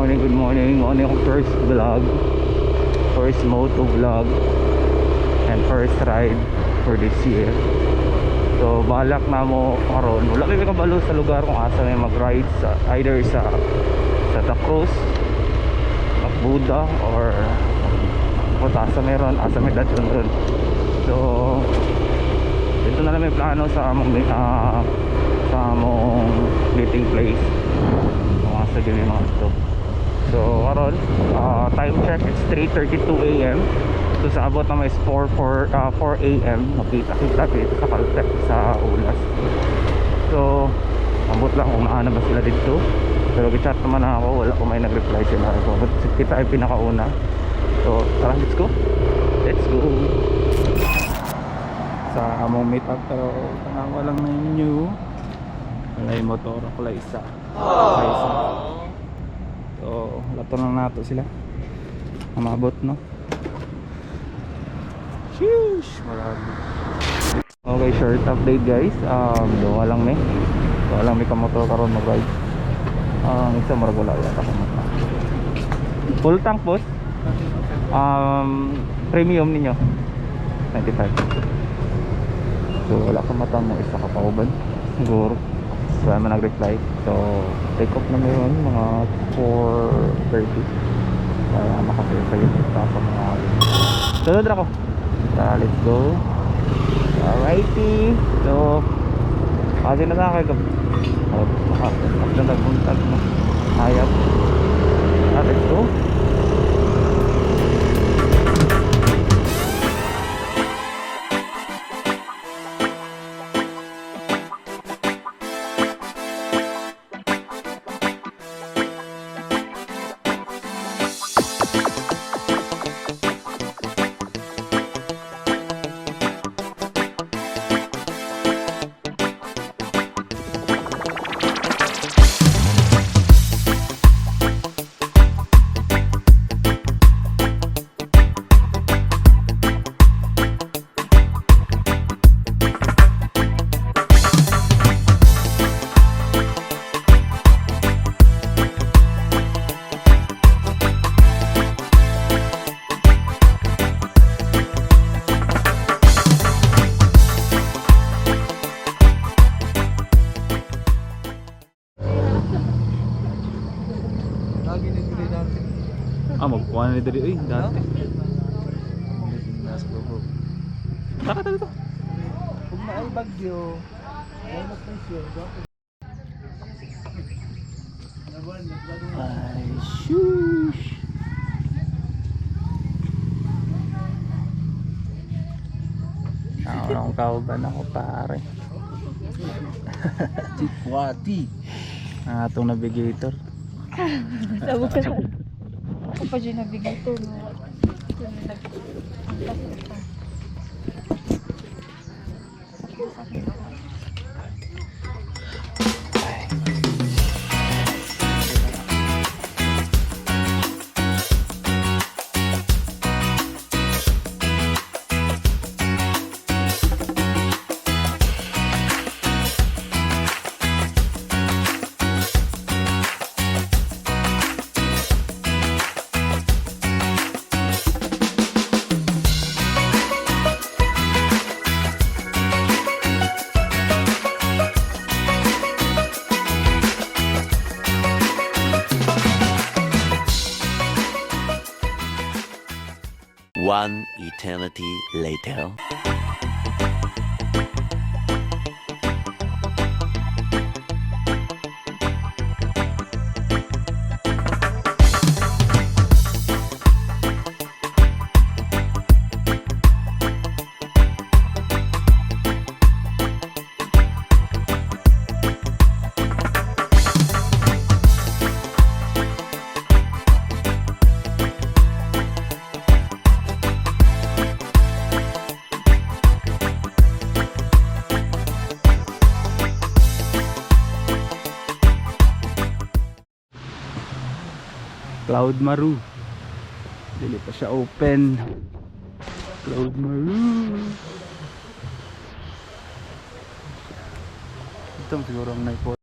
Morning, good morning. Ano yung first vlog, first moto vlog and first ride for this year. So balak na mo karon, wala kay kabalo sa lugar kung asa may mag-ride, sa either sa Santa Cruz, Buda or kung asa meron, asa may dadon ron. So ito na lang may plano sa among meeting place kung asa din yung mga ito. So karon, time check, it's 3:32 a.m. So sa abot na may 4 4 4 a.m. Makita kita dito sa Caltex sa Ulas. So ambot lang kung naana ba sila dito, pero gi-chat naman ako, wala ko may nag-reply sila. So but kita ay pinakauna. So tara, let's go, let's go. Sa among meet up, pero tanawa lang na inyo, wala yung motor ako lang isa. Wala isa. So lato lang nato sila umabot, no? Sheesh, marami. Okay, short update, guys. Duha lang may kamotor karon mag-ride. Isa murag wala yata ka mata. Full tank, boss. Premium ninyo. 95. So wala ka mata mo isa ka pauban. Siguro. Wala man nag-reply. So take off na meron mga 4:30. Para makasaya ta sa mga. Sunod ra ko. Tara, let's go. Alrighty. So, kasi na sa akin. Oh, baka, nagbuntag, no? Hayap. Ah, let's go. Lagi nagre dati. Ah, magkuha na diri uy dati. Nasa loob. Tara, tara dito. Kung naay bagyo, wala na presyo. Ay, shush. Ako lang kauban ako, pare. Wati. Ang atong navigator. Sabog ka. Ako pa dyan navigator, no? Yung nag- One eternity later. Cloud Maru. Dili pa siya open. Cloud Maru. Ito siguro ang naipot.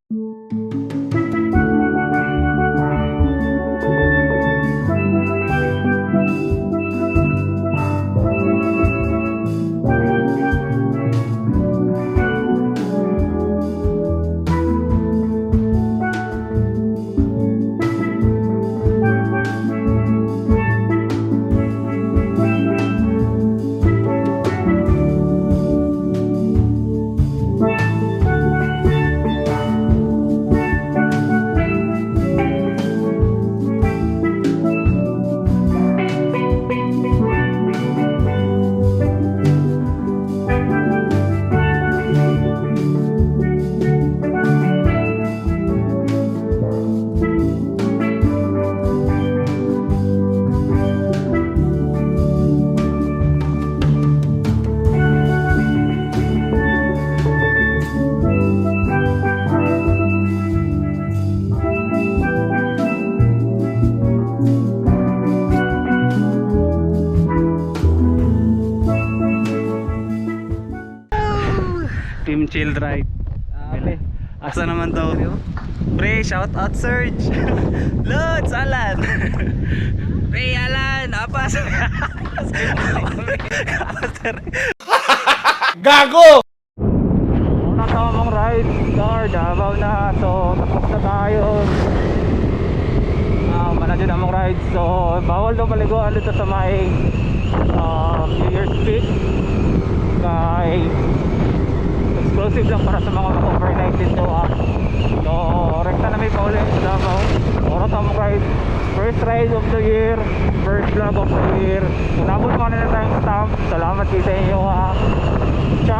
Team Chill Ride. Asa naman to? Pre, shout out Serge. Lods, Alan. Pre, Alan, apas. Apas. Gago! Una tamang ride star Davao na. So tapos na tayo. Ah, mana dyan among ride. So bawal daw paliguan dito sa may New Year's Peak. Kay exclusive lang para sa mga overnight dito ah. So rekta na may pauli sa Davao. Oro tamang ride. First ride of the year, first vlog of the year. Kung nabot mo na tayong stamp, salamat sa inyo ah. Ciao!